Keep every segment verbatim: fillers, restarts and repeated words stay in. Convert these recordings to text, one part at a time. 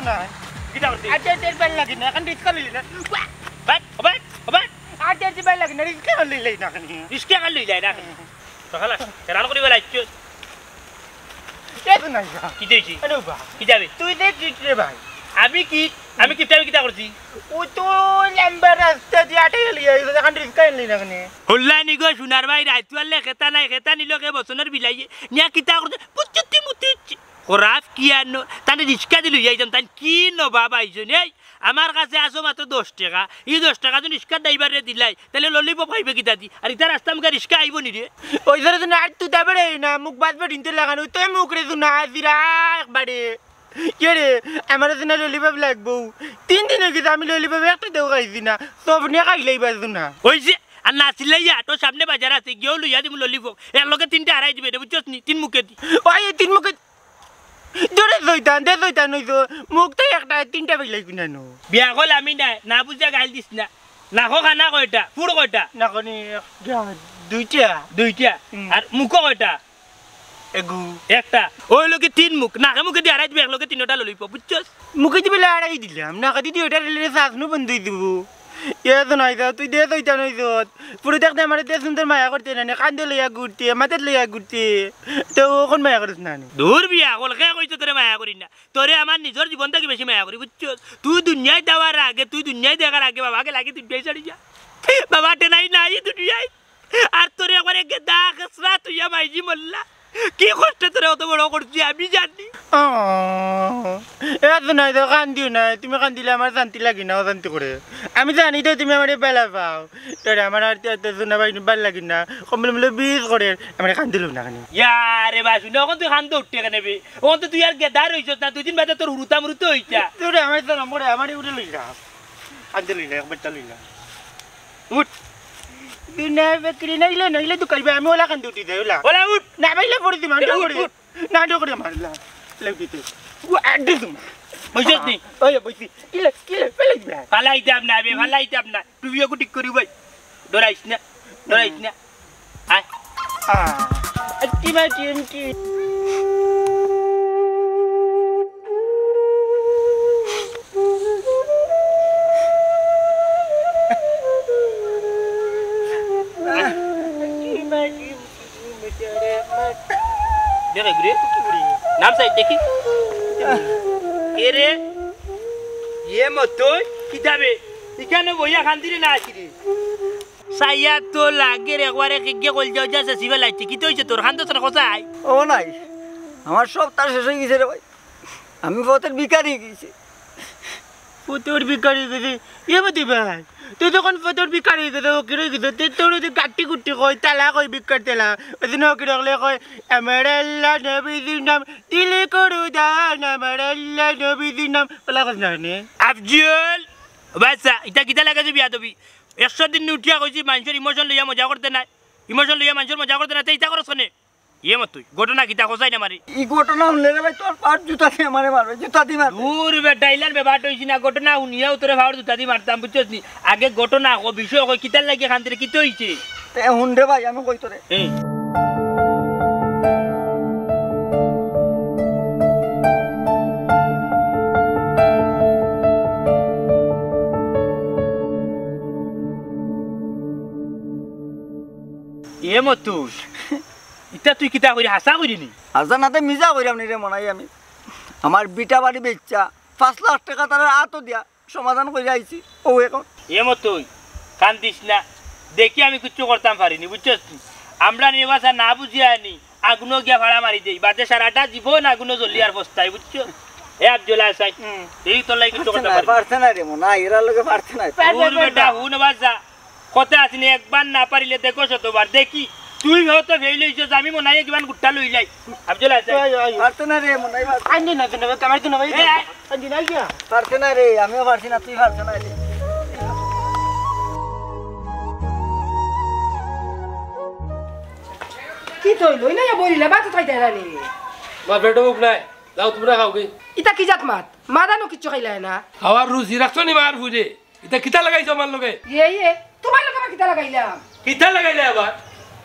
না। কিতা করছি? আচ্ছা, আচ্ছা, ভালা লাগে না, এখন রিস্কা লইলে না। বাট, ও বাট, ও বাট। আচ্ছা, আচ্ছা, ভালা লাগে না, রিস্কা লইলে না, এখন। রিস্কা এখন লইলে না, এখন। তো খালাস, কেরান করি বেলাইছো। এ তো নাই যা। কি দিয়েছি? আরে বাবা। কি যাবে? তুই দেখ কিট রে ভাই। আমি কিট? আমি কিট আমি কিতা করছি? ও তো লম্বা রাস্তা দিয়া আটে গেলি, এই এখন রিস্কা আনলি না কেনে? হল্লা নিগো সোনার ভাই, রাইত আনলে খেতা নাই, খেতা নিল কে বসনের বিলাইয়ে। নিয়া কিতা করছে? পুচুতি মুতি। খরাপ কি আর ন-, তানে রিস্কা দিল, ইয়া যাম, তান কি নবাব আইছইন, এই? আমার কাছে আছো মাত্র দশ টেকা, ই দশ টেকা যদি রিস্কার ড্রাইভাররে দিলাই, তাইলে ললিপপ খাইবে কিতা দি? আর ইতা রাস্তা মুখে রিস্কা আইবো নি রে? ওই ধরে তো না, আর তুই তারপরে না, মুখ বাদ বাদ ইনতে লাগানো, তুই মুখ রে তুই না, আজিরা একবারে। কে রে, আমার তো না ললিপপ লাগবো। তিন দিন অই গেছে আমি ললিপপ একটা দেও খাইছি না, সব নিয়ে খাইলাই পারছো না। ওই যে, আর না চিল্লাইয়া, তোর সামনে বাজার আছে, গিয়েও লইয়া দিমু ললিপপ। এর লগে তিনটা হারাই দিবে রে, বুঝছস নি? তিন মুখে দি। ওই তিন মুখে দূরে শয়তান, দে শয়তান অইছো। মুখ তো একটা, তিনটা বেলাই কিনানো। বিয়া কল আমি নাই, না বুঝা গাইল দিস না। নাকো খানা কয়টা? ফুড় কয়টা? নাকনি একটা, দুইটা। দুইটা? হুম। আর মুখো কয়টা? এগু। একটা। ওই লোকে তিন মুখ, নাকে মুখে দিয়ে হারাই দিবে, এক লোকে তিনটা ললিপপ, বুঝছস? মুখে দিবে লড়াই দিলাম, নাকে দিদি ওটা রেলে শ্বাস নু বন্ধ হয়ে দিব। এ তো নাই যা, তুই দে শয়তান অইছত। পুরো দেখতে আমার দে সুন্দর মায়া করতে না, নে কান্দে লইয়া ঘুরতে, মাথাত লইয়া ঘুরতে। তো ও কোন মায়া করিস না নে? দূর বিয়া, কল কে কইছে তোরে মায়া করি না? তোরে আমার নিজর জীবন থাকি বেশি মায়া করি, বুঝছস? তুই দুনিয়ায় দেওয়ার আগে, তুই দুনিয়ায় দেখার আগে বাবাকে লাগে দুনিয়ায় ছাড়ি যা। বাবা টেনাই নাই দুনিয়ায়। আর তোরে একবারে গেদা খেসরা তুই মাইজি মোল্লা। কি কষ্টে তোরে অত বড় করছি আমি জানি। ও, এত নাই তো কান্দিও নাই, তুমি কান্দিলে আমার শান্তি লাগে না, অশান্তি করে। আমি জানি তো তুমি আমার বেলা পাও। তোরে আমার আর তো শোনা ভাই ভালো লাগে না, কমলে মলে বিষ করে, আমার কান্দিল না কেন? ইয়ারে বা শুনে, এখন তুই কান্দো উঠতে কেন বে? এখন তো তুই আর গেদা রইছস না, দুই দিন বাদে তোর হুরুতা মুরুতা হইতা। তোরে আমার তো নম্বরে আমারই উঠে লইলা, কান্দে লইলা, একবার চালইলা। উঠ। তুই না বিক্রি নাইলে, নাইলে তুই কইবে, আমি ওলা কান্দে উঠি যাই, ওলা। ওলা উঠ। না পাইলে পড়ে দিমা, উঠ, উঠ। নাটক করে মারলা। লেগ দিতে। ও আড্ডি তুমি। বুঝছস নি? ওই, বুঝছি। কিলে, কিলে, ফেলে দিবে। ফালাই দাম না, বে, ফালাই দাম না। তুই ওকে ঠিক করি ভাই। ডরাইস না, ডরাইস না। আয়। আহ। আচ্ছি মা, টিম, টিম। আচ্ছি মা, টিম। দেখে ঘুরে। নাম চাই দেখি। এ রে, ইয়ে মতই, কিতাবে, ইখানো বইয়া কান্দিরে না আসি রে। চাইয়া তো লাগের একবারে কিগে কইল যাও যা, সে সিবে লাগছে। কিতা অইছে তোর? কান্দছ না, কছাই? ও নাই, আমার সব তার শেষ অই গেছে রে ভাই। আমি পথর ভিখারি অই গেছি। পথর ভিখারি অই গেছি? এ মতি ভাই, তুই যখন পথর ভিখারি অই গেছস, ফকির অই গেছস, তে তোর যদি গাট্টি গুট্টি কই, তেলা কই, ভিক্ষার তেলা, ওই দিন ফকির অকলে কয়, "আমার আল্লাহ নবীজির নাম, দিলে করু দান, আমার আল্লাহ নবীজির নাম", ওলা কস না নে? আফজল, বাচ্চা, ইটা কিতা লাগাইছো বিয়া তুমি? একশো দিন উঠিয়া কইছি, মানষর emotion লইয়া মজা করতে নায়, emotion লইয়া মানষর মজা করতে নায়, তে ইতা করছ কেনে? ইয়ে মতই, ঘটনা কিতা কছাই না মারি? ই ঘটনা হুনলে রে ভাই, তোর পার জুতা দি আমারে মারবে, জুতা দি মারবে। দূর বেটা, ইলান বেবাট অইছি না, ঘটনা হুনিয়াউ তোরে পার জুতা দি মারতাম, বুঝছস নি? আগে ঘটনা ক, বিষয় ক, কিতার লাগি কান্দিরে, কিতা অইছে? তে হুন রে ভাই, আমি কই তোরে। এই। ইয়ে মতই। ইতা তুই কিতা কইরে, হাছা কইরে নি? হাছা নাতে মিছা কইরাম নি রে মনাই আমি। আমার ভিটা বাড়ি বেচা, পাঁচ লাখ টেকা তারার আতো দিয়া সমাধান কইরা আইছি। ও এখন। এ মতই, কান্দিস না। দেখি আমি কিচ্ছু করতাম পারি নি, বুঝছস তুই? আমরা নিবাসা না বুঝিয়া আনি, আগুনো গিয়া ফাড়া মারি দেই। বাদে সারাটা জীবন আগুনো জ্বলি আর পস্তাই, বুঝছস? এ আফজল আছাই, হুম। এই তোর লাগি কিচ্ছু করতাম পারি নি। পারছে না রে মনাই, এরার লগে পারছে না। দূর বেটা, হুন বাজা। কথা আছে নি, একবার না পারিলে দেখো শতবার। দেখি, তুই হয়তো ফেল অইছস, আমি মনাইয়ে কিমান গুট্টা লইলাই। আফজল আছাই। আয়, আয়। পারতো না রে, মনাই পারতো না। আইনি না, তুই না, আমার তো না ভাই। এ, আয়। আইনি না, আয় গিয়া। পারতো না রে, আমিও পারছি না, তুই পারতো না রে। কি তুই লই না, বলিলে, ভাত খাইতে না নি? মা, পেটো ভুক নাই। যাও, তোমরা খাও গি। ইতা কি জাত মাত? মা দানো কিচ্ছু খাইলায় না। খাওয়ার রুচি রাখছো নি মার ফুইরে? ইতা কিতা লাগাইছো আমার লগে? ইয়ে, ইয়ে, তোমার লগে আবার কিতা লাগাইলাম? কিতা লাগাইলে আবার?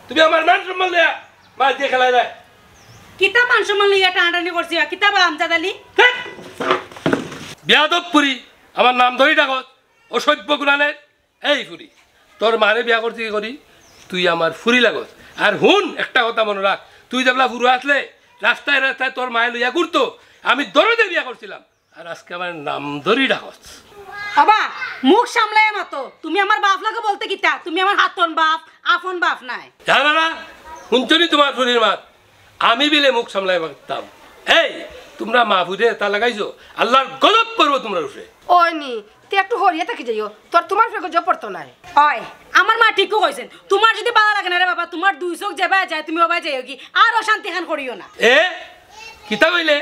তুমি আমার মান সম্মান লইয়া মার দিয়া খেলাইলায়। কিতা মান সম্মান লইয়া টানাটানি করছি বা? কিতা বা আমজাদ আলী? ধ্যাৎ! বেয়াদব ফুরি, আমার নাম ধরি ডাকস, অসভ্য কুলাঙ্গার। এই ফুরি, তোর মারে বিয়া করতে কি করি? তুই আমার ফুরি লাগস। আর হুন, একটা কথা মনো রাখ, তুই যেবলা ফুরু আছলে, রাস্তায় রাস্তায় তোর মায়ে লইয়া ঘুরতো, আমি দরদে বিয়া করছিলাম। আর আজকে আমার নাম ধরি ডাকস। বাবা, মুখ সামলাইয়া মাতো। তুমি আমার বাফ লাগে বলতে কিতা? তুমি আমার হাতন বাফ, আফন বাফ নায়। জানো না, হুনছো নি তুমার ফুরির মাত? আমি বিলে মুখ সামলাই মাততাম। এই, তুমরা মা ফুরিরে এতা লাগাইছো, আল্লার গজব পড়বো তুমরার উপরে। ওই নি, তুই একটু হরিয়া থাকি যাইও, তোর তুমার ফেগো জব পড়তো নায়। ওই, আমার মা ঠিকউ কইছইন, তুমার যুদি ভালা লাগে না রে বাবা, তুমার দুই চউখ যেবায় যায়, তুমি ওবায় যাইওগি, আর অশান্তি খান করিও না। এ, কিতা কইলে?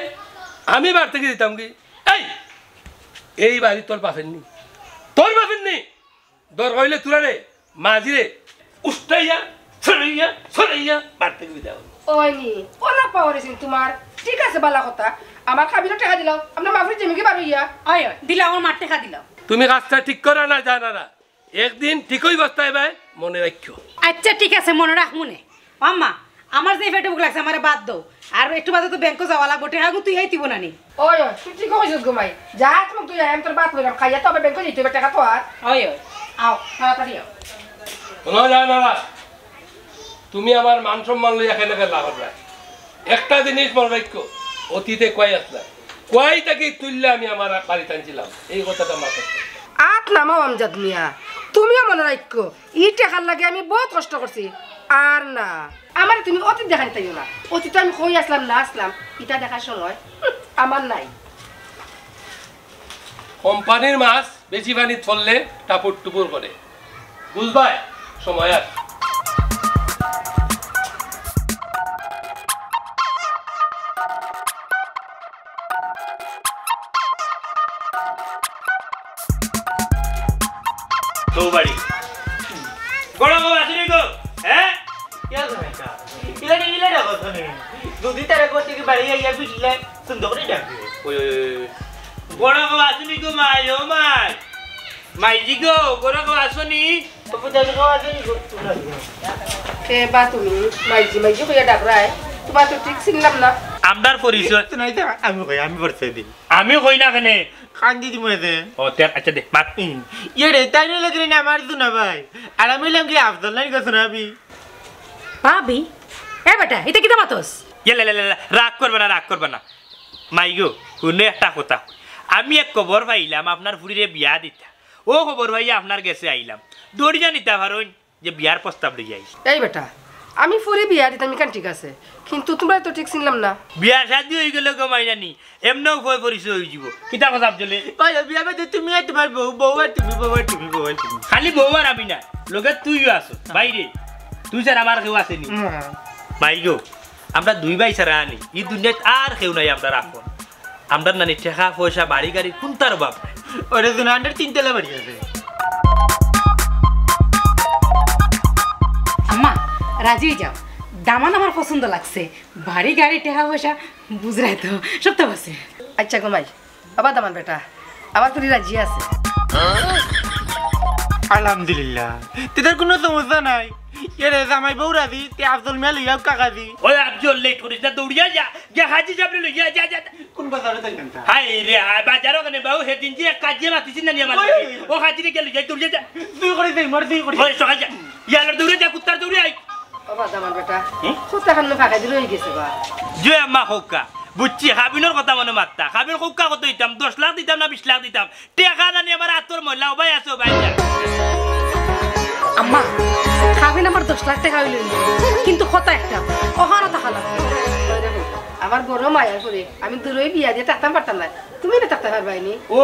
আমি বাড়ি থাকি দিতাম কি? এই, এই বাড়ি তোর বাফের নি, তোর বাফের নি। দরকার অইলে তুরারে, মাঝিরে, উষ্টাইয়া, ছড়াইয়া, ছড়াইয়া, বাড়ি থাকি বিদায় করমু। ওই নি, ওলা পাওয়ার আছইন তুমার। ঠিক আছে, ভালা কথা। আমার কাবিনর টেকা দিলাও, আপনার মা ফুরি যেমুখে বার অইয়া। ওই, ওই, দিলাও, আমার মার টেকা দিলাও। তুমি কাজটা ঠিক করো না, জানো না। একদিন ঠিকউ পস্তাইবায়, মনো রাখিও। আইচ্ছা, ঠিক আছে, মনো রাখমুনে। আম্মা, আমার যে পেটো ভুক লাগছে, আমারে ভাত দেও। আর একটু বাদে তো ব্যাংকো যাওয়া লাগবো, টেকাগুন থুইয়া আইতে অইবো না নি? ওই, ওই, তুই ঠিকউ কইছস গো মাই। যা, তুই আয়, আমি তোর ভাত লইরাম, খাইয়া তো আবার ব্যাংকো যাইতে অইবো, টেকা তো আর। ওই, ওই, আও, তাড়াতাড়ি আও। হুনো জানো না, তুমি আমার মান সম্মান লইয়া কেনে খেলা কররায়? একটা জিনিস মনো রাখিও, অতীতে কুয়াই আছলায়, কুয়াই থাকি তুলিয়া আমি আমার বাড়িত আনছিলাম, এই কথাটা মাথাত রাখিও। আত নামাও আমজাদ মিয়া, তুমিও মনো রাখিও, ই টেকার লাগি আমি বউত কষ্ট করছি। আর না, আমারে তুমি অতীত দেখানি চাইও না। অতীতে আমি কই আছলাম না আছলাম, ইতা দেখার সময়, হুঁ, আমার নাই। কোম্পানির মাছ বেশি পানিত পড়লে টাপুর টুপুর করে, বুঝবায় সময় আছে। তো বাড়ি। বড় বউ আসেনি গো? হ্যাঁ? কি আছে ভাইটা? ইলাটা, ইলাটা কথা নেই। দুদিন তারা করতে কি বাড়ি আইয়া বুঝলে? সুন্দর করে ডাকবে। ওই, ওই, ওই, ওই। বড় বউ আসেনি গো মাই, ও মাই। মাইজি গো, বড় বউ আসেনি? ও পূজা গো আসেনি গো, তোমরা গো। কে বা তুমি? মাইজি, মাইজি কইয়া ডাকরায়। তুমার তো ঠিক চিনলাম না। আমরার পরিচয়। তো নাই তো, আমি কই, আমি পরিচয় দিই। আমি কই না কেনে? কান্দি দিমু এতে। ও, তে, আচ্ছা দে, মাত। হুম। ইয়ে রে, তাই না লাগে না আমার সোনা ভাই। আর আমি অইলাম কি আফজল নানি গো সোনা ভাবি? ভাবি? এ বেটা, ইতা কিতা মাতস? ইয়ে লে, লে, লে, লে, রাগ করবা না, রাগ করবা না। মাই গো, হুনো একটা কথা। আমি এক খবর পাইলাম আপনার ফুরিরে বিয়া দিতা। অউ খবর পাইয়া আপনার গেছে আইলাম। দৌড়িয়া নিতা পারইন? যে বিয়ার প্রস্তাব লইয়া আইছি। এই বেটা, আমি ফুরি বিয়া দিতাম ইখান ঠিক আছে, কিন্তু তুমরারে তো ঠিক চিনলাম না। বিয়া শাদি অইগেলে গো মাইনানি, এমনেউ পয় পরিচয় অইযিবো। কিতা কথা আফজলে? ওই, ওই বিয়া বাদে তুমি আর তুমার বউ, বউ আর তুমি, বউ আর তুমি, বউ আর তুমি। খালি বউ আর আমি না, লগে তুইও আছস। বাইরে, তুই ছাড়া আমার কেউ আছেনি? না। ভাই গো, আমরা দুই ভাই ছাড়া আনি, ই দুনিয়াত আর কেউ নাই আমরার আপন। আমরার নানি টেকা পয়সা বাড়ি গাড়ি কুনটার অভাব নাই। ওরে জুনান্ডের তিনতলা বাড়ি আছে। আম্মা, রাজি অই যাও, দামান আমার পছন্দ লাগছে। বাড়ি গাড়ি টেকা পয়সা বুঝরায় তো, সব তো আছে। আচ্ছা গো মাই, বাবা দামান বেটা, আমার ফুরি রাজি আছে। আলহামদুলিল্লাহ, তোদের কুনু সমস্যা নাই। এরে জামাই বউ রাজি, তে আফজল মিয়া লইয়া কাকা দি। ওই আফজল, লেট করিস না, দৌড়িয়া যা, গিয়া হাজি সাবরে লইয়া যা, যা, যা। কোন বাজারে যাইতাম তা? হায় রে, হায়, বাজারো কেনে বাউ, হেদিন যে এক কাজিয়ে মাতিছি না নি আমার ওই, লগে। ওই, ওই। ও হাজিরে গিয়া লইয়া, দৌড়িয়া যা। দুই করে দেই, মার দুই করে। ওই, সকাল যা। ইয়ালার দৌড়ে যা, কুত্তার দৌড়ে আই। বাবা দামান বেটা, হুম? কুত্তা খান ফাঁকা দিল অই গেছে বা। জয় আম্মা খোকা, বুঝছি, হাবিনর কথা মনো মাততা। হাবিন খোকা কত দিতাম, দশ লাখ দিতাম না বিশ লাখ দিতাম। টেকা নানি আমার আতর ময়লা, ও ভাই আছে, ও ভাই যা। আম্মা, খাবিন আমার দশ লাখ টেকা অইলো, কিন্তু কথা একটা, অখানো থাকা লাগবো। ওই দেখো, আমার বড় মায়ার ফুরি, আমি দূরই বিয়া দিয়া থাকতাম পারতাম না, তুমি না থাকতা পারবায় নি? ও,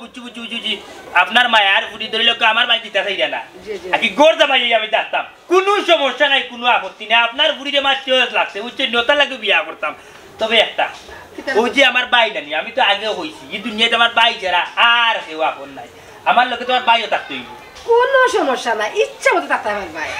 বুঝছি, বুঝছি, বুঝছি, বুঝছি। আপনার মায়ার ফুরি ধরি লোক আমার বাড়ি দিতা চাইরা না। জি, জি। আর কি গর জামাই আমি থাকতাম? কুনু সমস্যা নাই, কুনু আপত্তি নাই। আপনার ফুরিরে আমার চয়েস লাগছে, বুঝছেন? নতা লাগে বিয়া করতাম। তবে একটা, কিতা? ওই যে আমার ভাই নানি, আমি তো আগেও কইছি, ই দুনিয়াত আমার ভাই ছাড়া আর কেউ আপন নাই। আমার লগে তোমার ভাইও থাকতে অইবো। কুনু সমস্যা নাই, ইচ্ছা মতো থাকতে পারবায়।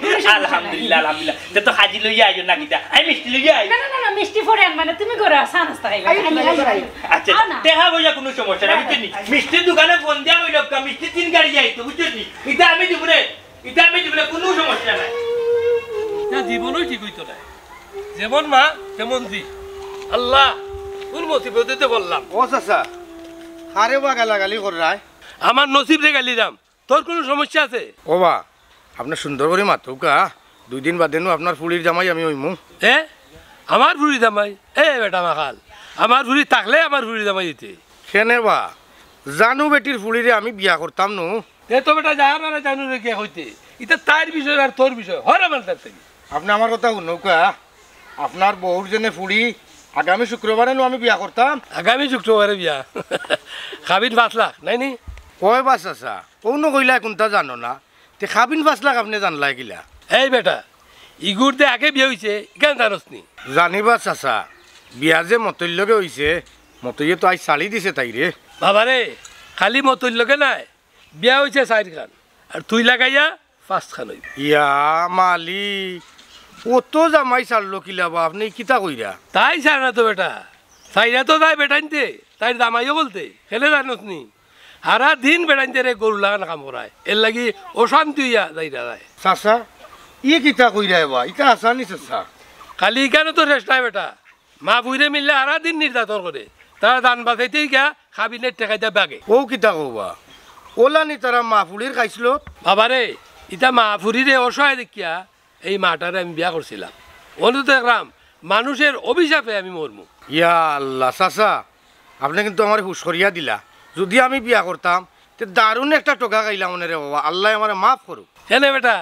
কুনু সমস্যা নাই। আলহামদুলিল্লাহ, আলহামদুলিল্লাহ। তে তো হাজি লইয়া আইও না কিতা? আমি মিষ্টি লইয়া আই। না, না, না, না, মিষ্টি পরে আনবা না, তুমি ঘরে আসো, নাস্তা খাইবা। আইও, আইও, আইও, আইও। আচ্ছা, আইও না। টেকা পয়সা কুনু সমস্যা নাই, না, বুঝছেন নি? না, আইও। মিষ্টির দোকানে ফোন দিয়া কইলো, মিষ্টি তিন গাড়ি যাইতো, বুঝছেন নি? ইটা আমি দিমু রে, ইটা আমি দিমু রে, কুনু সমস্যা নাই। ইটা জীবনও ঠিক অইতো না। যেমন মা, তেমন জি। আল্লাহ, কোন মুসিবতে পড়লাম। ও চাচা, আরে বা গালাগালি কররায়। আমার নসিবরে গালি দাম, তোর কুনু সমস্যা আছে? ও বা, আপনে সুন্দর করি মাতউক্কা, দুই দিন বাদে নু আপনার ফুড়ির জামাই আমি অইমু। এ? আমার ফুড়ির জামাই? এ বেটা মাখাল, আমার ফুড়ি থাকলে আমার ফুড়ির জামাই অইতে। কেনে বা, জানু বেটির ফুড়িরে আমি বিয়া করতাম নু। এ তো বেটা যা না রে জানু রে কে কইতে, ইতা তাইর বিষয় আর তোর বিষয়, হর আমার তার থাকি। আপনে আমার কথা হুনউক্কা, আপনার বউর যেনে ফুড়ি আগামী শুক্রবারে নু আমি বিয়া করতাম। আগামী শুক্রবারে বিয়া? খাবিন পাঁচ লাখ, নায় নি? ওই বা চাচা, অউ নু কইলায় কুনতা জানো না, তে খাবিন পাঁচ লাখ আপনে জানলায় কিলা? এই বেটা, ইগুর দে আগে বিয়া অইছে, ইখান জানোস নি? জানি বা চাচা, বিয়া যে মতইর লগে অইছে, মতইয়ে তো আইজ ছাড়ি দিছে তাইরে। বাবারে, খালি মতইর লগে নায়, বিয়া অইছে চাইরখান, আর তুই লাগাইয়া পাঁচখান অইবো। ইয়া মালিক, অত জামাই ছাড়লো কিলা বা, আপনে কিতা কইরা? তাই ছাড়ে না তো বেটা, ছাড়িয়া তো যায় বেটাইন্তে, তাইর জামাই অকলতে, কেনে জানোস নি? হারা দিন বেটাইন্তেরে গরু লাগান কাম করায়, এরলাগি অশান্তি অইয়া যাইরা যায়। চাচা, ই কিতা কইরায় বা, ইতা হাছা নি চাচা? খালি ইখানো তো শেষ নায় বেটা, মা ফুড়িরে মিললে হারা দিন নির্যাতন করে, তারা জান বাচাইতে গিয়া খাবিনের টেকাইতা বাগে। অউ কিতা কও বা, অলা নি তারা মা ফুড়ির খাইছলত? বাবারে, ইতা মা ফুড়িরে অসহায় দেখিয়া এই মাটারে আমি বিয়া করছিলাম। অনো তো দেখরাম, মানুষের অভিশাপে আমি মরমু। ইয়া আল্লাহ, চাচা, আপনে কিন্তু আমারে হুশ করিয়া দিলা। যুদি আমি বিয়া করতাম, তে দারুণ একটা ঠকা খাইলাম অনে রে বাবা, আল্লায় আমারে মাফ করুক। কেনে বেটা,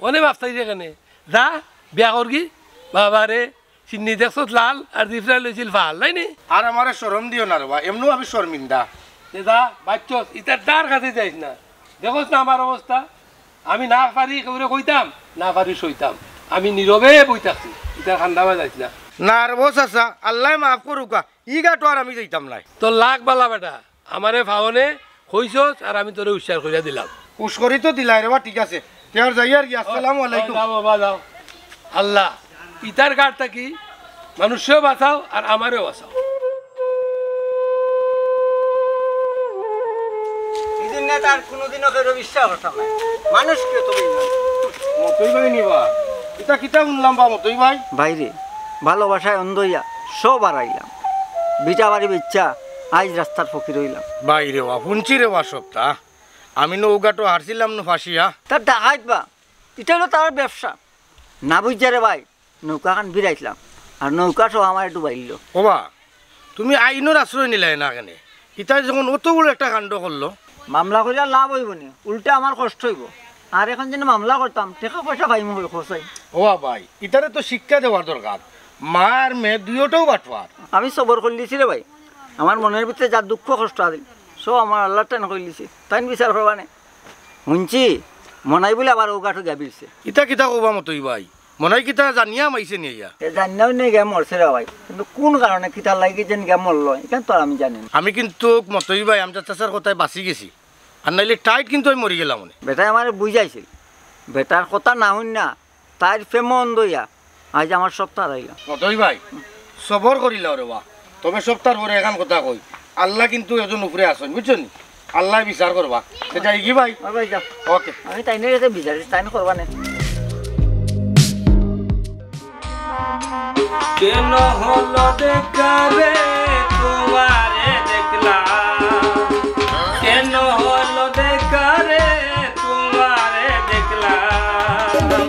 অনে মাফ চাইরে কেনে? যা, বিয়া করগি। বাবারে, সিন্নি দেখছত লাল, আর জিফরাইল অইছিল ফাল, নায় নি? আর আমারে শরম দিও না রে বা, এমনেউ আমি শরমিন্দা। তে যা, বাইচ্চস, ইতার দ্বার কাছে যাইস না। দেখোস না আমার অবস্থা? আমি না পারি কেউরে কইতাম, না পারি সইতাম। আমি নীরবে বই থাকছি, ইতার কান্দামা যাইস না। না রে বা চাচা, আল্লায় মাফ করুক্কা, ই ঘাটো আর আমি যাইতাম নায়। তোর লাখ বালা বেটা, আমারে ফাওনে কইছস আর আমি তোরে হুঁশিয়ার করিয়া দিলাম। হুঁশ করি তো দিলায় রে বা, ঠিক আছে। তে আর যাইয়ার কি, আসসালামু আলাইকুম। যাও বাবা, যাও। আল্লাহ, ইতার ঘাট থাকি মানুষরেও বাঁচাও আর আমারেও বাঁচাও। এই জন্য তার কোনোদিনও কেউ বিশ্বাস করতাম না। মানুষ কেউ তো বেইমান। মতই ভাই নি বা, ইতা কিতা হুনলাম বা মতই ভাই? ভাইরে, ভালোবাসায় অন্ধ অইয়া সব হারাইলাম। ভিটা বাড়ি বেইচ্চা আইজ রাস্তার ফকির অইলাম। ভাইরে বা, হুনছি রে বা সবতা। আমি নৌকাটো হারছিলাম নু ফাঁসিয়া। তার ডাকাইত বা, ইটা অইলো তার ব্যবসা। না বুঝছে রে ভাই, নৌকাখান ভিড়াইছিলাম, আর নৌকা সহ আমারে ডুবাইলো। ও বা, তুমি আইনর আশ্রয় নিলায় না কেনে? ইতায় যখন অত বড় একটা কাণ্ড করলো। মামলা করিয়া লাভ অইবো নি, উল্টা আমার কষ্ট অইবো। আর এখন যেন মামলা করতাম, টেকা পয়সা পাইমু কই, কও চাই। ও বা ভাই, ইতারে তো শিক্ষা দেওয়ার দরকার। মা আর মেয়ে দুইওটাউ বাটপার। আমি সবর করিলিছি রে ভাই, আমার মনর ভিতরে যা দুঃখ কষ্ট আছিল, সব আমার আল্লার টাইন করিলিছি, তাইন বিচার করবা নে। হুনছি, মনাই বুলে আবার অউ ঘাটো গিয়া ভিড়ছে। ইতা কিতা কও বা মতই ভাই? মনাই কিতা জানিয়া মাইছে নি ইয়া? এ জানিয়াউ নি গিয়া মরছে রে ভাই, কিন্তু কুন কারণে কিতার লাগি যেন গিয়া মরলো, ইখান তো আর আমি জানি না। আমি কিন্তু মতই ভাই আমজাদ চাচার কথায় বাঁচি গেছি, আর নাইলে টাইট কিন্তু আমি মরি গেলাম অনে। বেটায় আমারে বুঝাইছিল, বেটার কথা না হুনিয়া তাইর প্রেমো অন্ধ অইয়া আইজ আমার সবতা হারাইলাম। মতই ভাই, সবর করিলাও রে বা। তবে সবতার পরে এখান কথা কই, আল্লা কিন্তু একজন উপরে আছইন, বুঝছো নি? আল্লায় বিচার করবা। তে যাইগি ভাই? ও ভাই, যাও। ওকে। আমি তাইনর গেছে বিচারিছি, তাইন করবা নে। কেন হলো দেখা রে তোমারে দেখলাম, কেন হলো দেখা রে তোমারে দেখলাম।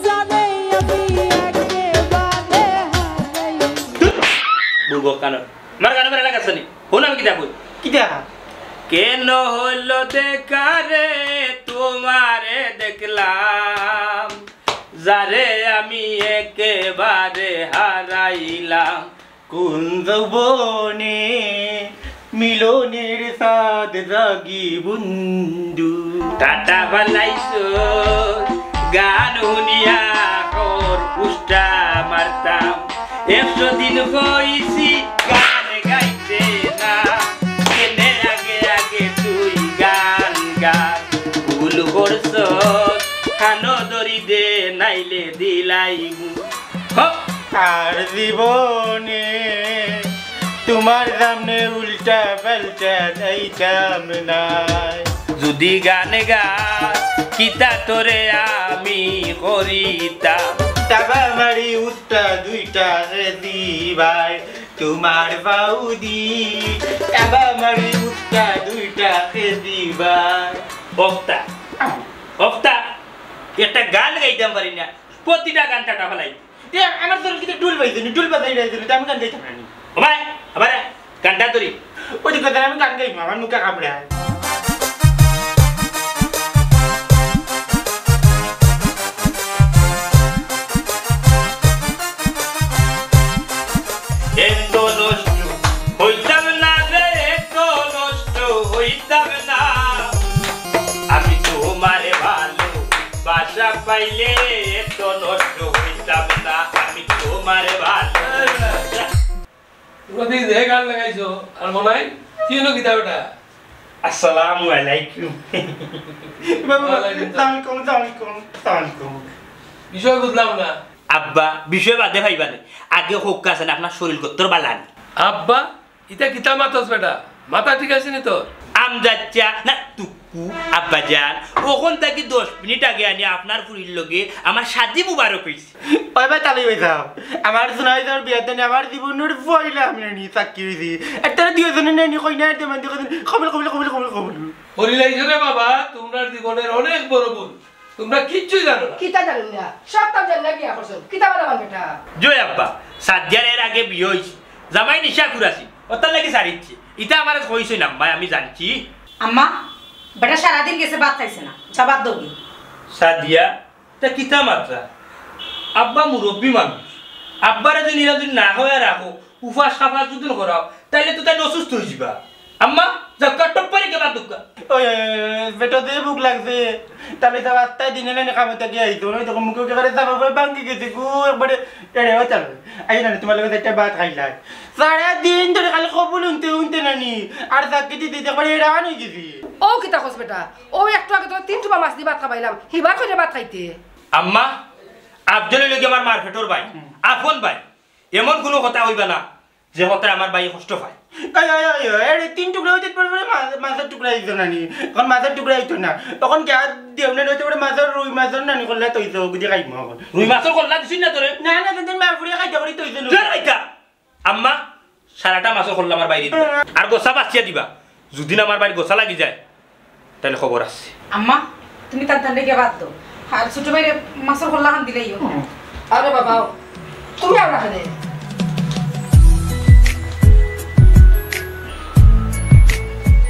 জানে আমি একেবারে হারাই। বুড়বক কানো। আমার কানো বেড়া লাগাছে নি? হুন আমি কিতা কই? কিতা? কেন হলো দেখা রে তোমারে দেখলাম, যারে আমি একেবারে হারাইলাম। কোন যৌবনে মিলনের স্বাদ জাগি বন্ধু। টাটা বালাইছো, গান হুনিয়া কর পুষ্টা মারতাম। একশো দিন কইছি গান গাইতে না, কেনে আগে আগে তুই গান গা। ভুল করছস, কানো ধরি দে, নাইলে দিলাইমু। হপ! আর জীবনে তোমার সামনে উল্টা পাল্টা যাইতাম নায়। যদি গান গাস, কিতা তোরে আমি করিতাম। তাবা মারি উঠতা দুইটা রে দিবাই। তোমার বাউদি, কাবা মারি উঠতা দুইটা কে দিবা। অফতা, অফতা, একটা গান গাইতাম পারি না, প্রতিটা গান টাটা ফালাই। এ, আমার তোর কিতা ঢুল বাজছে নি, ঢুল বাজাই রয়েছে নি, আমি গান গাইতাম না নি। ও ভাই, আবার গানটা ধরি। ওই যে কথা আমি গান গাইবো, আমার মুখে কামড়ে। এত নষ্ট হইতাম না রে, এত নষ্ট হইতাম না। আমি তোমারে ভালোবাসা পাইলে এত নষ্ট হইতাম না। আমি তোমারে ভালোবাসা। ওরা দিয়ে যে গান লাগাইছো, আর মনে হয় তুই হলো কিতা বেটা? আসসালামু আলাইকুম। বাবা, ওয়ালাইকুম সালাম। সালাম আলাইকুম, সালাম আলাইকুম, সালাম আলাইকুম। বিষয় বুঝলাম না। আব্বা, বিষয় বাদে ভাইবা নে। আগে হোক আছে না, আপনার শরীর কত্তর বালা নি? আব্বা, ইতা কিতা মাতস বেটা? মাথা ঠিক আছে নি তোর? আম যাচ্ছা না তুক্কু, আব্বা জান। ওখান থাকি দশ মিনিট আগে আনি আপনার ফুরির লগে আমার শাদি মুবারক হইছে। ওই ভাই, তালি হয়ে যাও। আমার সোনাই তোর বিয়ার দিনে আমার জীবনের পয়লা আমি নানি সাক্ষী হইছি। একটা দুইজনে নানি কই না, একটা মানতে কই, কবুল, কবুল, কবুল, কবুল, কবুল। হরিলাইছো রে বাবা, তোমরা জীবনের অনেক বড় ভুল। তোমরা কিচ্ছুই জানো না। কিতা জানো না? সব কাম জানি না বিয়া করছো। কিতা বালা বান বেটা? জয় আব্বা, সাদিয়ার এর আগে বিয়ে হইছে। জামাই নিশা কুরাসি। ওটার লাগি সারিচ্ছে। ইতা আমার কইছে না, আম্মা, আমি জানছি। আম্মা, বেটা সারাদিন গেছে ভাত খাইছে না। যা ভাত দেও গি। সাদিয়া, তা কিতা মাতরা? আব্বা মুরব্বি মানুষ। আব্বারে যদি এরা যদি না হয়ে রাখো, উপাস খাপাস যদি করাও, তাইলে তো তাই অসুস্থ হয়ে যাবা। আম্মা, যাও কা, টপ করে কে বাদ দুক্কা। ওই, ওই, ওই, ওই, পেটো দিয়ে ভুক লাগছে। তাহলে তো আত্মায় দিনে না কামে থাকি আইতো। ওই দেখো মুখে উঠে করে চাপা পড়ে ভাঙ্গি গেছে গো, একবারে এড়ে হয়ে চলো। আই না, তোমার লগে একটা ভাত খাইলাই। সারা দিন ধরে খালি কবুল উনতে উনতে নানি। আর চাকরি দিতে দিতে একবারে এড়ান হয়ে গেছি। ও কিতা কস বেটা? ও একটু আগে তো তিন টুপা মাছ দিয়ে ভাত খাবাইলাম। হিবার কইরে ভাত খাইতে। আম্মা, আফজল হইল কি আমার মার পেটর ভাই, আপন ভাই। এমন কোনো কথা হইবা না যে কথায় আমার ভাই কষ্ট পায়। এই, এই, এই, এই, এরে তিন টুকরা হইতে পারে, পারে মা-, মাছের টুকরা হইতো না নি। এখন মাছের টুকরা হইতো না। এখন গ্যাস দিয়ে উঠে হইতে পারে মাছের, রুই মাছের নানি করলে তো হইতো, বুঝে খাইবো এখন। রুই মাছের করলা দিছি না তোরে? না, না, তোদের মা ফুড়িয়ে খাইতে করি তো হইতো না। তোর খাইতা? আম্মা, সারাটা মাছের করলা আমার বাইরে দিবা। আর গোসা বাঁচিয়া দিবা। যদি না আমার বাইরে গোসা লাগি যায়, তাহলে খবর আছে। আম্মা, তুমি তার ধারে গিয়ে বাদ দাও। আর ছোট ভাইরে মাছের কল্লা খান দিলেই হোক। আরে বাবা, তুমি আমরা খানে।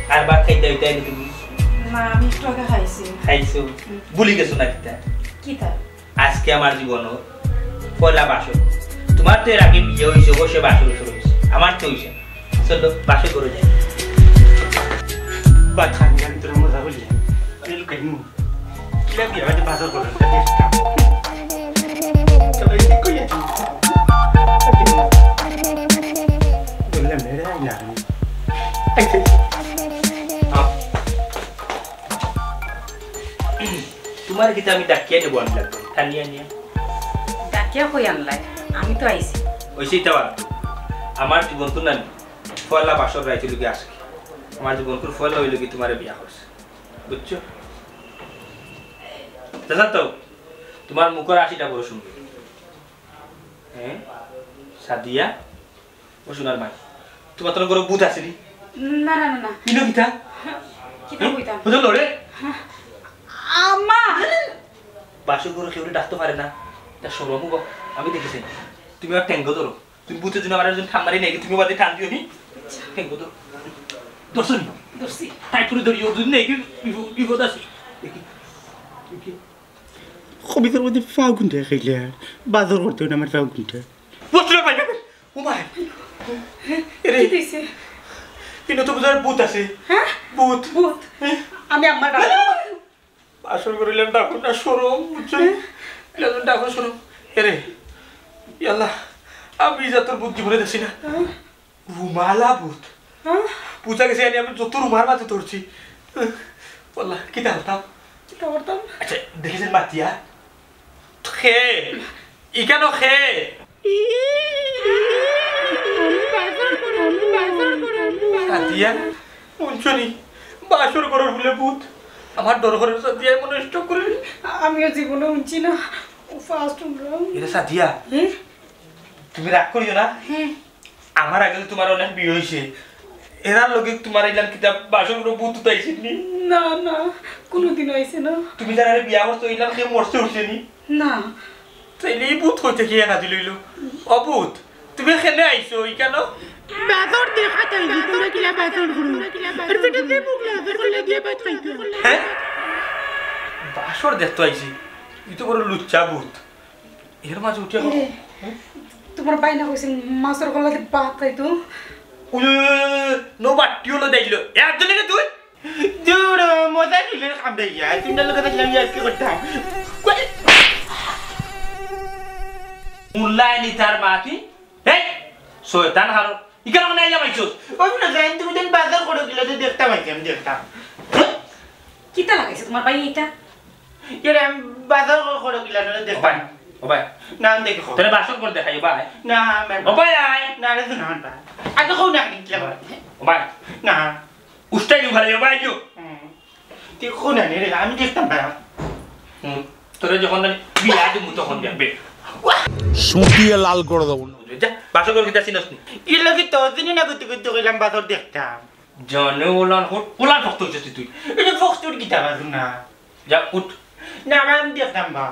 আর ভাত খাইতে হইতে আইলে তুমি? না, আমি একটু আগে খাইছি। খাইছো? হুম। ভুলি গেছো না কিতা? কিতা? আজকে আমার জীবনর পয়লা বাসর। তোমার তো এর আগে বিয়া হইছে, অবশ্যই বাসর উসর হইছে। আমার তো হইছে না। চলো, বাসর ঘরো যাই। বা খান খান তোরা মজা করলি। আমি লুকাই নু। কিলা বিয়া হইতে বাসর করলাম, তা দেখতাম। চলো, এই কই আছি? বললাম, "এরে, আয় না।" আইছে। আহ। তোমার কিতা আমি ডাকিয়া নেবো আনলাম, টানিয়া নিয়া। ডাকিয়া কই আনলাই? আমি তো আইছি। ওই সেইটা বাদ। আমার জীবন তো নানি, পয়লা বাসর রাইতে লুকি আসে। আমার জীবন করে পয়লা হইল কি তোমারে বিয়া করছে। বুঝছো? চাচা তো, তোমার মুখর হাসিটা বড় সুন্দর। হ্যাঁ? সাদিয়া? ও সোনার মাই, তোমার তোর ঘরে ভূত আছে নি? না, না, না, না। ইনো কিতা? কিতা হ্যাঁ? কইতাম? বুঝো লড়ে? আম্মা! বাসর ঘরে কেউ ডাকতে পারে না। তা শরম হবো। আমি দেখেছি। তুমি আর ঠেঙ্গো ধরো। তুমি ভূতের জন্য আমার একজন ঠান্ডারি নেই, তুমি বাদে টান দিও নি। ঠেঙ্গো ধরো। ধরছো নি? ধরছি। তাই করে ধরিও, যদি নেই, বিপদ, বিপদ আছে। দেখি। দেখি। কবিতার মধ্যে ফাগুনটা খাইলে আর বাজার করতে হবে না আমার ফাগুনটা। বুঝতে পারবে না। ও মাই। এরে। কি দিছে? ইনো তো বুঝার ভূত আছে। হ্যাঁ? ভূত। ভূত। হ্যাঁ? আমি আমার ডাক। আসল করিলাম ডাকুন না শরম, বুঝছো? হ্যাঁ? এলাম ডাকুন শরম। এরে। ইয়াল্লা। আমি যা তোর বুদ্ধি ভরে দেখছি না। হ্যাঁ? রুমালা ভূত। হ্যাঁ? বুঝা গেছে, আমি, আমি যত রুমার মাঝে ধরছি। বললা, কিতা করতাম? কিতা করতাম? আচ্ছা, দেখেছেন মাতিয়া? খে। ইকানো খে। আমি বাজার করে, আমি বাজার করে, আমি বাজার করে। সাদিয়া, শুনছো নি? বাসর ঘরর বুলে ভূত। আমার ডর করে সাদিয়া মনে হয় স্ট্রোক করে। আমিও জীবনে শুনছি না। ও ফার্স্ট শুনলাম। এরে সাদিয়া, হ্যাঁ? তুমি রাগ করিও না। হ্যাঁ। আমার আগে তো তুমার অনেক বিয়া অইছে, এরার লগে তুমার ইলান কিতা বাসর ঘরো ভূত উতাইছে নি? না, না, কুনুদিনও আইছে না। তুমি যারারে বিয়া করছো, ইলান কেউ মরছে উঠছে নি? না। তাইলে ই ভূত কই থাকি নাজিল অইলো? ও ভূত, তুমি কেনে আইছো ইখানো? বাসর দেখাত আইছি, তুমরা কিলা বাসর করো? আর বেটা যে মুখ লাগাতে করলে দিয়া ভাত খাইতো। হ্যাঁ? বাসর দেখতো আইছি? ই তো বড় লুচ্চা ভূত। এর মাঝে উঠিয়া এরে, তুমার ভাইনা কইছে মাছর কলা দি ভাত খাইতো। উই, উই, উই, উই, নো বাট্টি অইলো দেইলো। এ, আব্দুল রে তুই? দূর, মজা নিলে কামড়ে গিয়া। তুমরা লগে দেখলাম ইয়ার্কি করতাম। কই? মুল্লায় নি তার মা কি? এই, শয়তান হারো। ইখানো কেনে আইয়া পাইছস? ওই না, জান, তুমি দিন বাজার করো কিলা, তো দেখতাম আইছি, আমি দেখতাম। কিতা লাগাইছে তুমার ভাই ইটা? এরে, আমি বাজার করো কিলা, না ও দেখতাম। ভাই, ও ভাই। না, আমি দেখি খো। তোরে বাসর ঘর দেখাই, ও ভাই। না, আমি ও ভাই, আয়। না, রে, না, না। আগে খো না, কিলা ভাই। ও ভাই। না। উস্তাই উখালে, ও ভাই, আইও। হুম। তুই খো না, রে, আমি দেখতাম ভাই। হুম। তোরে যখন জানি বিয়া দিমু তখন দেখবে। সুটিয়ে লাল করে দেবো। যা, বাসর ঘর কিতা চিনস নি? ইলা কি তোর দিনে না করতে করতে কইলাম বাসর দেখতাম। জানে ওলান হট, ওলান শক্ত হইছস তুই। এটা ফক্সটুর কিতা বাজু না। যা, উঠ। না, আমি দেখতাম বা।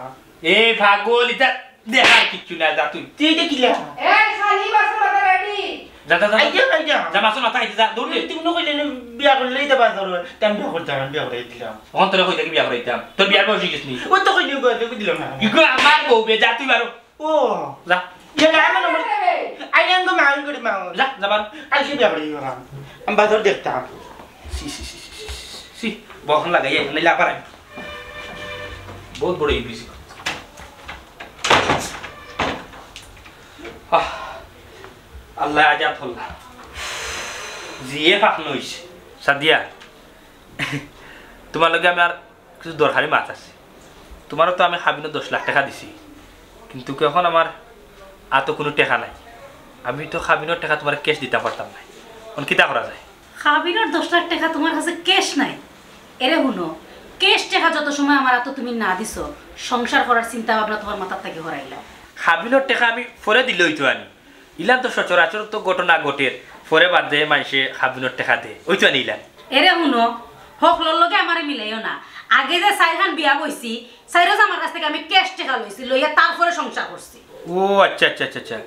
এ পাগল, ইতা দেখার কিচ্ছু না, যা তুই। তুই এটা কিলা? এই, খালি বাসর মাথা রেডি। যা, যা, যা। আইয়া, আইয়া। যা, বাসর মাথা আইতে যা, দৌড় দে। তুমি না কইলে না বিয়া করলে এটা বাসর, তাই আমি বিয়া করতাম, আমি বিয়া করে দিলাম। অখন তোরে কই থাকি বিয়া করাইতাম? তোর বিয়ার বয়স অইগেছে নি? ও তো কইলে বিয়া করে দিলাম না। ইগো আমার বউ বে, যা তুই বারো। ও। যা। ইয়া, না, আমার, আমার, আই আঙ্গ মাউন করে মাউন। যা, যা বারো। আই কি বিয়া করে দিলাম। আমি বাসর দেখতাম। সি, সি, সি, সি, সি, সি, সি। বহন লাগাই, এই, নাইলে আবার আইব। বহুত বড় ইবলিস। আহ, আল্লাহ আজাদ হল্লা। জিয়ে পাক নইছে। সাদিয়া, তুমার লগে আমি আর কিছু দরকারি মাত আছে। তুমারও তো আমি হাবিনো দশ লাখ টেকা দিছি, কিন্তু অখন আমার আতো কুনু টেকা নাই। আমি তো হাবিনোর টেকা তুমারে ক্যাশ দিতাম পারতাম না। অখন কিতা করা যায়? হাবিনোর দশ লাখ টেকা তুমার কাছে ক্যাশ নাই? এরে হুনো, ক্যাশ টেকা যত সময় আমার আতো তুমি না দিছো, সংসার করার চিন্তা ভাবনা তুমার মাথার থাকি হরাইলাও। হাবিনোর টেকা আমি পরে দিলে অইতো আনি। ইলান তো সচরাচর তো ঘটনা ঘটের, পরে বাদে মানষে হাবিনোর টেকা দে, অইতো আনি ইলান। এরে হুনো, হকলর লগে আমারে মিলাইও না। আগে যে চাইরখান বিয়া বইছি, চাইরো জামার কাছ থাকি আমি ক্যাশ টেকা লইছি, লইয়া তারপরে সংসার করছি। ও আচ্ছা, আচ্ছা, আচ্ছা, আচ্ছা।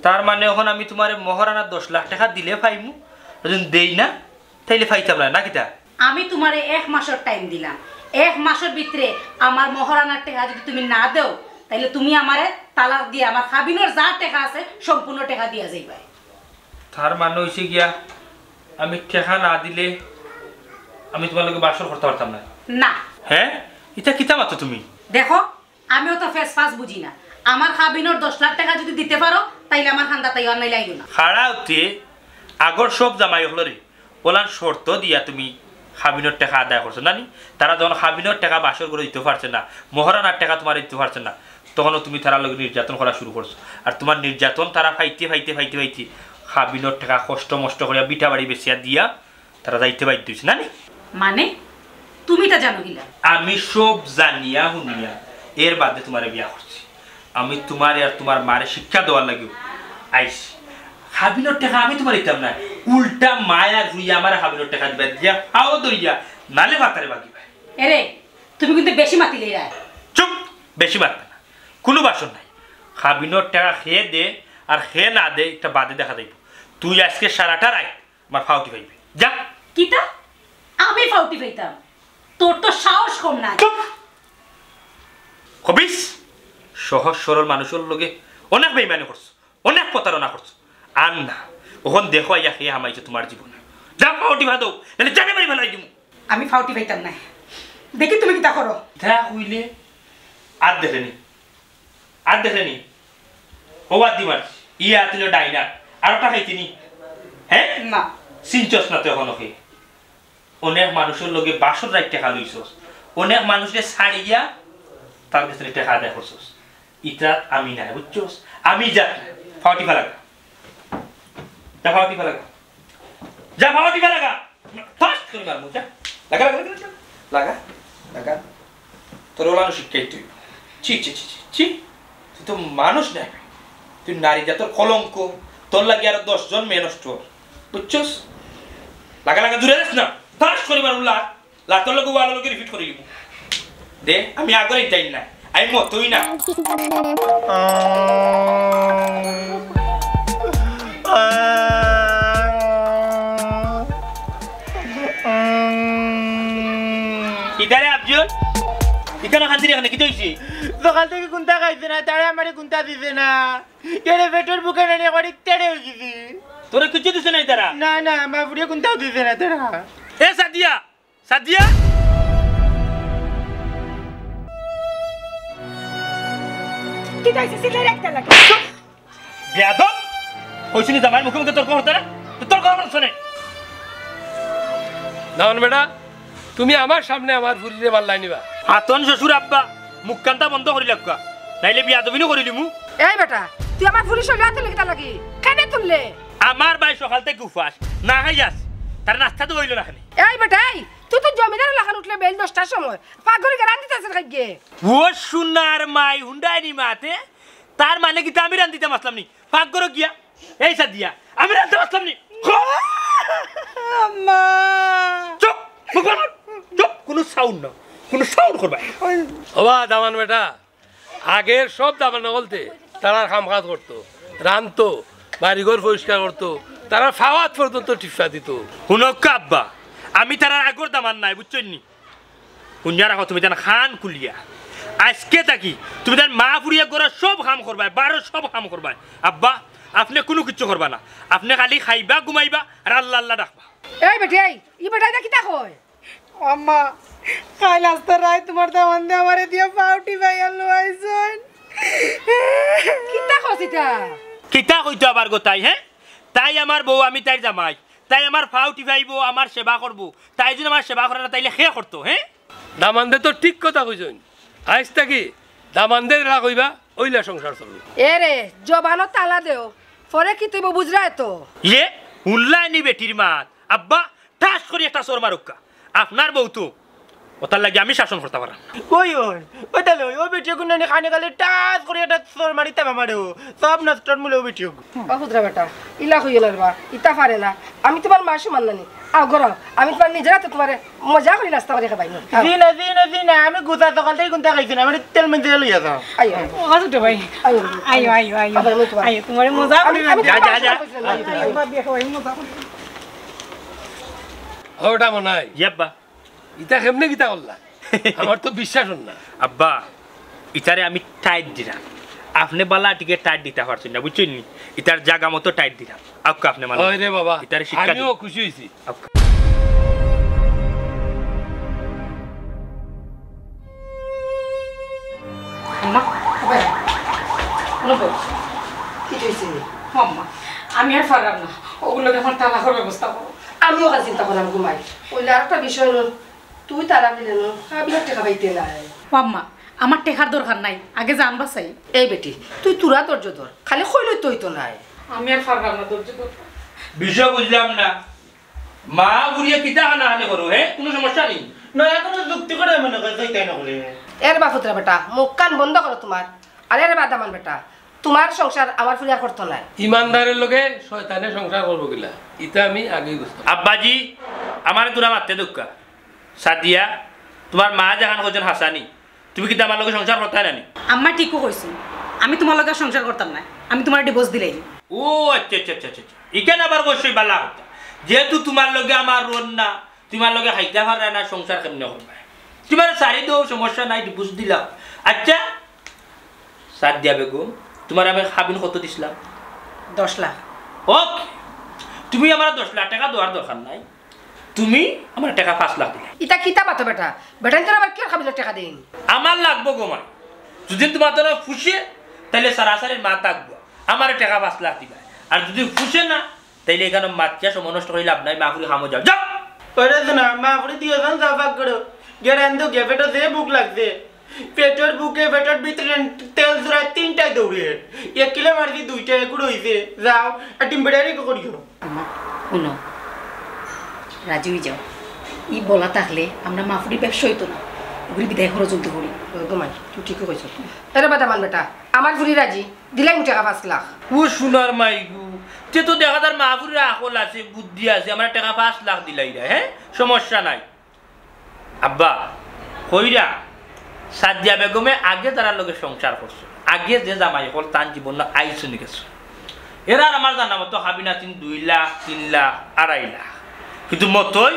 তার মানে অখন আমি তুমারে মহরানার দশ লাখ টেকা দিলে পাইমু, যুদি দেই না, তাইলে পাইতাম না, না কিতা? আমি তুমারে এক মাসর টাইম দিলাম, এক মাসর ভিতরে আমার মহরানার টেকা যুদি তুমি না দেও, তাইলে তুমি আমারে তালাক দিয়া আমার হাবিনোর যা টেকা আছে সম্পূর্ণ টেকা দিয়া যাইবায়। তার মানে অইছে গিয়া, আমি টেকা না দিলে আমি তুমার লগে বাসর করতাম পারতাম না। না। হ্যাঁ? ইতা কিতা মাতো তুমি? দেখো, আমি অতো ফেস ফাস বুঝি না। আমার হাবিনোর দশ লাখ টেকা যুদি দিতে পারো, তাইলে আমার কান্দাত আইও, আর নাইলে আইও না। খাড়া অতে আগর সব জামাই অকলরে অলান শর্ত দিয়া তুমি হাবিনোর টেকা আদায় করছো না নি? তারা যখন হাবিনোর টেকা বাসর ঘরো দিতো পারছে না, মহরানার টেকা তুমারে দিতো পারছে না, তখনও তুমি তারার লগে নির্যাতন করা শুরু করছো। আর তুমার নির্যাতন তারা পাইতে, পাইতে, পাইতে, পাইতে হাবিনোর টেকা কষ্ট মষ্ট করিয়া ভিটা বাড়ি বেচিয়া দিয়া তারা যাইতে বাধ্য অইছে, না নি? মানে, তুমি ইতা জানো কিলা? আমি সব জানিয়া হুনিয়া এর বাদে তুমারে বিয়া করছি। আমি তুমারে আর তুমার মারে শিক্ষা দেওয়ার লাগি আইছি। হাবিনোর টেকা আমি তুমারে দিতাম না, উল্টা মায়া জুইয়া আমারে হাবিনোর টেকা দিবা দিয়া পাও ধরিয়া নালে ভাতারে বাগিবা। এরে, তুমি কিন্তু বেশি মাতিলে রায়। চুপ, বেশি মাতবে না, কুনু বাসর নাই। হাবিনোর টেকা কে দে আর কে না দে, ইটা বাদে দেখা যাইব। তুই আজকে সারাটা রাইত আমার ফাউটি পাইবে। যা। কিতা? আমি ফাউটি পাইতাম? তোর তো সাহস কম না। চুপ! খবিস! সহজ সরল মানুষর লগে অনেক বেইমানি করছো, অনেক প্রতারণা করছো। আর না, অখন দেখো আইয়া কে হামাইছে তুমার জীবনে। যা ফাউটি বাদো, নাইলে জানে মারি ফালাই দিমু। আমি ফাউটি পাইতাম না। দেখি তুমি কিতা করো। যা কইলে আর দেখে নি। আর দেখলে নি? ও বাদ দি মার। ইয়া তুলো ডাইনা। আর ওটা খাইতে নি? হ্যাঁ? না। চিনছস না তো এখন ওকে। অনেক মানুষের লগে বাসর রাইত টেকা লইছস। অনেক মানুষকে ছাড়িয়া তার কাছে টেকা আদায় করছস। ইটা আমি নাই, বুঝছস? আমি যা ফাউটি ফালাগা। যা ফাউটি ফালাগা। যা ফাউটি ফালাগা। ফাস্ট করে মারমু, যা। লাগা, লাগা, লাগা, লাগা। লাগা, লাগা। তোর ওলানো শিক্ষাই তুই। ছি, ছি, ছি, ছি, ছি। তুই তো মানুষ নায়। তুই নারী জাতর কলঙ্ক। তোর লাগি আরো দশ জন মেয়ে নষ্ট অর। বুঝছস? লাগা লাগা জুরে যাস না। ঠাস করি মারমু লাত। লাতর লগে ওয়ালর লগে রিপিট করি দিমু। দে, আমি আগর ইটাই না। আমি মতই না। ইতারে আফজল, ইখানো কান্দিরে কেনে, কিতা অইছে? সকাল থাকি কুন্তা খাইছে না, তারা আমারে কুন্তা দিছে না। এরে পেটর ভুকে নানি একবারে তেড়ে অই গেছি। তোরে কিচ্ছু দিছে না ইতারা? না, না, আমার ফুড়িয়ে কুন্তাও দিছে না তারা। এ সাদিয়া, সাদিয়া! কিতা অইছে? চিল্লাইরে কিতার লাগি? বেয়াদব! কইছি নি জামাইর মুখে মুখে তর্ক করতে না? তো তর্ক করতে না। দামান বেটা, তুমি আমার সামনে আমার ফুড়িরে মারলায় নি বা? আতন শ্বশুর আব্বা, মুখখানতা বন্ধ করি লাউক্কা, নাইলে বেয়াদবিনু করি দিমু। এই বেটা, তুই আমার ফুড়ির শরীরে আত তুললে কিতার লাগি? কেনে তুললে? আমার ভাই সকাল থাকি উপাস, না খাইয়া আছে, তার নাস্তা তো অইলো না কেনে। এই বেটা, এই, তুই তো জমিদারের লাখান উঠলে বেইল দশটার সময়, পাকঘরে গিয়া রান্দিতে আছে খাইগে। ও সোনার মাই হুন্ডায় নি মাতে, তার মানে কিতা আমি রান্দিতাম আছলাম নি? পাকঘরো গিয়া, এই সাদিয়া, আমি রান্দিতাম আছলাম নি? আম্মা। চুপ, মুখ বন্ধ, চুপ, কুনু সাউন্ড না, কুনু সাউন্ড করবায় না। ওবা দামান বেটা, আগের সব দামান অকলতে তারার কাম কাজ করতো, রানতো, বাড়িঘর পরিষ্কার করতো, তারার ফাওয়াত পর্যন্ত টিপা দিতো। হুনউক্কা আব্বা, আমি তারার আগর দামান নায়, বুঝছইন নি? হুনিয়া রাখো তুমি তান কান খুলিয়া। আইজকে থাকি তুমি তান মা ফুড়িয়ে ঘরর সব কাম করবায়, বারর সব কাম করবায়। আব্বা, আপনে কুনু কিচ্ছু করবা না, আপনে খালি খাইবা, ঘুমাইবা আর আল্লা আল্লা ডাকবা। এই বেটি, এই, ই বেটায় ইতা কিতা কয়? আম্মা, কাইল আস্তা রাইত তুমার দামান্দে আমারে দিয়া ফাও টিপাইয়া লইছইন। কিতা কস ইতা? কিতা কইতো আবার গো তাই, হে? তাই আমার বউ, আমি তাইর জামাই। তাই আমার ফাও টিপাইবো, আমার সেবা করবো। তাই যদি আমার সেবা করে না, তাইলে কে করতো, হে? দামান্দে তো ঠিক কথা কইছইন। আইজ থাকি দামান্দে যেলা কইবা, অইলা সংসার চলবো। এরে, জবানো তালা দেও, পরে কিতা অইবো বুঝরায় তো। ইয়ে, হুনলায় নি বেটির মাত? আব্বা, ঠাস করি একটা চড় মারউক্কা। আপনার বউ তো, অতার লাগি আমি শাসন করতাম পাররাম না। ওই, ওই, ওই তাইলে ওই, ওই বেটিয়ে কুন্তা নি কানে কানে ঠাস করি একটা চড় মারিতাম আমারেও। সব নষ্টর মূলে ওই বেটিয়ে। ও হুদরা বেটা, ইলা কইও না রে বা, ইতা পারে না। আমি তুমার মা সমান নানি। আও ঘরো আও, আমি তুমার নিজর আতে তুমারে মজা করি নাস্তা করি খাবাইমু। আও। জি না, জি না, জি না, আমি গুছা সকাল থাকি কুন্তা খাইছি না, আমারে তেল মেজে লইয়া যাও। আইও। ও ছোট ভাই। আইও। আইও, আইও, আইও। আবার আমি তুমার আইও, তুমারে মজা করি আমি, আমি যা, যা, যা। আইও, আইও। আইও, ভাবি, খাবাই, মজা করি। ওটা মনে হয়। জি আব্বা। ইতা কেমনে কিতা করলা? আমার তো বিশ্বাস অর না। আব্বা, ইতারে আমি টাইট দিরাম। আপনে বালা টিকে টাইট দিতা পারছইন না, বুঝছইন নি? ইতার জাগা মতো টাইট দিরাম। আউক্কা আপনে মানে। ওই রে বাবা, ইতারে শিক্ষা আমিও দিন। খুশি অইছি। আউক্কা। আম্মা, ওবা, ওবা, কি হইছে? আম্মা, আমি আর পাররাম না, অগুর লগে আমার তালাকর ব্যবস্থা করো। আমিও কাজ চিন্তা করলাম ঘুমাই, অইলে আর একটা বিষয় অইলো, তুই তালাক দিলে না, আমি আর টেকা পাইতে নাই। ও আম্মা, আমার টেকার দরকার নাই, আগে জান বাঁচাই। এই বেটি, তুই থুড়া ধৈর্য ধর, খালি কইলেউ তো অইতো নায়। আমি আর পাররাম না ধৈর্য ধরতে। বিষয় বুঝলাম না, মা ফুড়িয়ে কিতা হানাহানি করো, হে? কুনু সমস্যা নি? না, অখন যুক্তি করে মনে করে, তাই তাই না বলে। এরে বা হুদরা বেটা, মুখ কান বন্ধ করো তুমার। আরে রে বা দামান বেটা, তুমার সংসার আমার ফুড়িয়ে আর করতো নায়। ইমানদারের লগে শয়তানে সংসার করবো কিলা? ইতা আমি আগেই বুঝতাম। আব্বাজি, আমারে থুড়া মাততে দেউক্কা। সাদিয়া, তুমার মা যেখান কইছইন হাছা নি, তুমি কিতা আমার লগে সংসার করতায় না নি? আম্মা ঠিকউ কইছইন, আমি তুমার লগে সংসার করতাম না, আমি তুমারে ডিভোর্স দিলাইমু। ও আচ্ছা, আচ্ছা, আচ্ছা, আচ্ছা, আচ্ছা। ইখান আবার অবশ্যই বালা কথা। যেহেতু তুমার লগে আমার রোল না, তুমার লগে খাইতা পাররায় না, সংসার কেমনে করবায়? তুমারে ছাড়ি দেও, সমস্যা নাই, ডিভোর্স দিলাম। আচ্ছা, সাদিয়া বেগম, তুমারে আমি কাবিন কত দিছলাম? দশ লাখ। ওকে, তুমি আমারে দশ লাখ টেকা দেওয়ার দরকার নাই, তুমি আমারে টেকা পাঁচ লাখ দিলায়। ইতা কিতা মাতো বেটা? বেটাইন্তর আবার কিওর কাবিনর টেকা দেইন? আমার লাগবো গো মাই। যুদি তুমার দ্বারা ফুষে, তাইলে সারাসারি মা থাকবো। আমারে টেকা পাঁচ লাখ দিবায়। আর যুদি ফুষে না, তাইলে ইখানো মাতিয়া সময় নষ্ট করি লাভ নাই, মা ফুড়ি কামো যাও। যাও! ওরে সোনা, মা ফুড়ি দিও যান, যাও পাক করো। গিয়া রান্ধো গিয়া, পেটো যে ভুক লাগছে। পেটর ভুকে, পেটর ভিতরে তেল জুড়ায় তিনটায় দৌড়ে। এক কিলো মারছি, দুইটা এগুলো অইছে। যাও, আর ডিম বেড়ারে কি করিও? আম্মা, হুনো, রাজি অই যাও। ই বলা থাকলে আমরা মা ফুড়ি ব্যবসা অইতো না। অগুরে বিদায় করো জলদি করি। ও গো মাই, তুই ঠিকই কইছস। এরে বা দামান বেটা, আমার ফুড়ি রাজি, দিলাইমু টেকা পাঁচ লাখ। ও সোনার মাই গো, তে তো দেখা যার মাহফুরির আকল আছে, বুদ্ধি আছে, আমার টেকা পাঁচ লাখ দিলাইরা, হ্যাঁ, সমস্যা নাই। আব্বা, কইরা, সাদিয়া বেগমে আগে যারার লগে সংসার করছে, আগে যে জামাই অকল তান জীবন আইসুনি গেছে, এরার আমার জানা মতো হাবিন আছিন দুই লাখ, তিন লাখ, আড়াই লাখ, কিন্তু মতই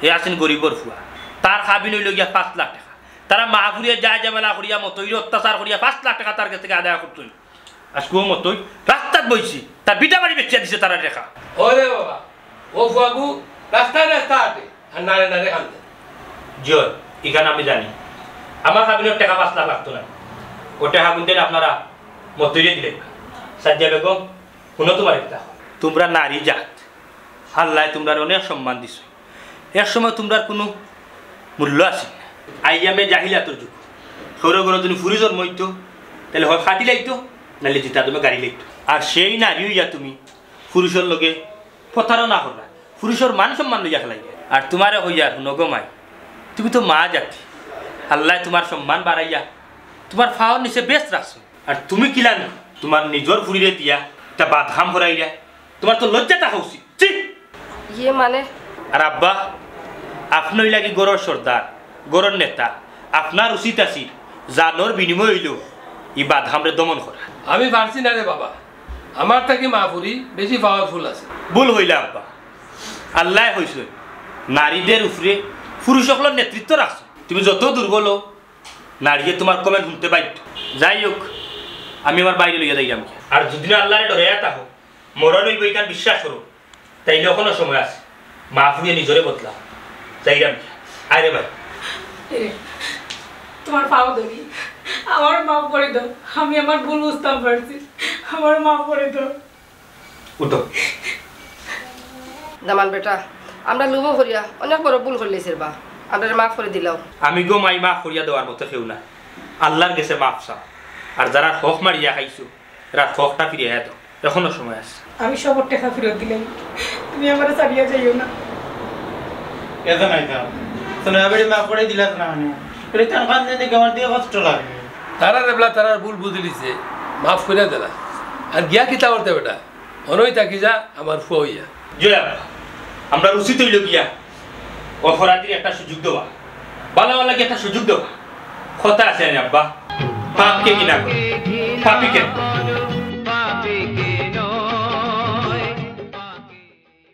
এ আছেন গরিবর ফুয়া, তার হাবিন অইল গিয়া পাঁচ লাখ টেকা। তারা মাহফুরিয়ে যায় ঝামেলা করিয়া মতইরে অত্যাচার করিয়া পাঁচ লাখ টেকা তার কাছ থেকে আদায় করতই। আজকে ও মতই রাস্তাত বইছি, তার বিটা বাড়ি বেচিয়া দিছে তারা টেকা। ওরে বাবা, ও ফুয়াগু রাস্তায় রাস্তা আটে, আর নারে নারে কান্দে। জি অয়, ইখান আমি জানি। আমার হাবিনর টেকা পাঁচ লাখ লাগতো না। ও টেকা গুনতেন আপনারা মতইরে দিলেন। সাদিয়া বেগম, হুনো তোমার একটা। তোমরা নারী জাত, আল্লায় তোমরারে অনেক সম্মান দিছে। এক সময় তোমরার কুনু মূল্য আছিল না। আইয়ামে জাহিলাতর যুগ। সৌর ঘরো যদি ফুরি জন্ম অইতো, তাইলে হয় খাটি লাইতো, নাইলে জিতা তুমি গাড়ি লাইতো। আর সেই নারী অইয়া তুমি পুরুষর লগে প্রতারণা কররা, পুরুষর মান সম্মান লইয়া খেলাইবে। আর তোমারে কইয়ার হুনো গো মাই, তুমি তো মা জাতি, আল্লায় তোমার সম্মান বাড়াইয়া তোমার ফাওর নিচে বেশ রাখছো। আর তুমি কিলা না, তোমার নিজর ফুরিরে দিয়া তা বাদ হাম করাইরা, তোমার তো লজ্জা থাকা উচিত। ছি! ইয়ে মানে? আর আব্বা, আপনি লাগি গরর সর্দার, গরর নেতা, আপনার উচিত আছিল জানর বিনিময় অইল ই বাদ হামরে দমন করা। আমি পারছি না রে বাবা, আমার থাকি মাহফুরি বেশি পাওয়ারফুল আছে। ভুল অইলা আব্বা, আল্লায় কইছইন নারীদের উপরে পুরুষ অকলর নেতৃত্ব রাখছো। তুমি যত দুর্বল অও, নারীয়ে তোমার কমেন্ট হুনতে বাধ্য। যাই হোক, আমি আমার বাইরে লইয়া যাইরাম। আর যদি না আল্লারে ডরাইয়া থাকো, মরণ অইব ইখান বিশ্বাস করো, তাইলে অখনো সময় আছে। মাফ অইয়া নিজরে বদলা। যাইরাম। আয় রে ভাই। এ, তোমার পাও ধরি, আমারে মাফ করি দেও। আমি আমার ভুল বুঝতাম পারছি, আমারে মাফ করি দেও। উঠো। দামান বেটা, আমরা লুবো করিয়া অনেক বড় ভুল করিলিছি রে বা, আমরারে মাফ করি দিলাও। আমি গো মাই, মাফ করিয়া দেওয়ার মতো কেউ না, আল্লার গেছে মাফ চাও। আর যারার হক মারিয়া খাইছো, এরার হকটা ফিরাইয়া দেও, এখনো সময় আছে। আমি সবর টেকা ফিরত দিলাম, তুমি আমারে ছাড়িয়া যাইও না। এত নাই তো। তো নয়া বেটি মাফ করি দিলাস না মানে? এটা তো কান্দে দেখে আমার দিয়া কষ্ট লাগে। তারা রেবলা তারার ভুল বুঝিলিছে, মাফ করিয়া দিলা। আর গিয়া কিতা করতে বেটা? অনই থাকি যা, আমার ফুয়া অইয়া। জি আব্বা, আমরার উচিত অইল গিয়া অপরাধীর একটা সুযোগ দেওয়া, ভালা ভালা কি একটা সুযোগ দেওয়া। কথা আছে নি আব্বা, পাপকে ঘৃণা করে, পাপী কেন?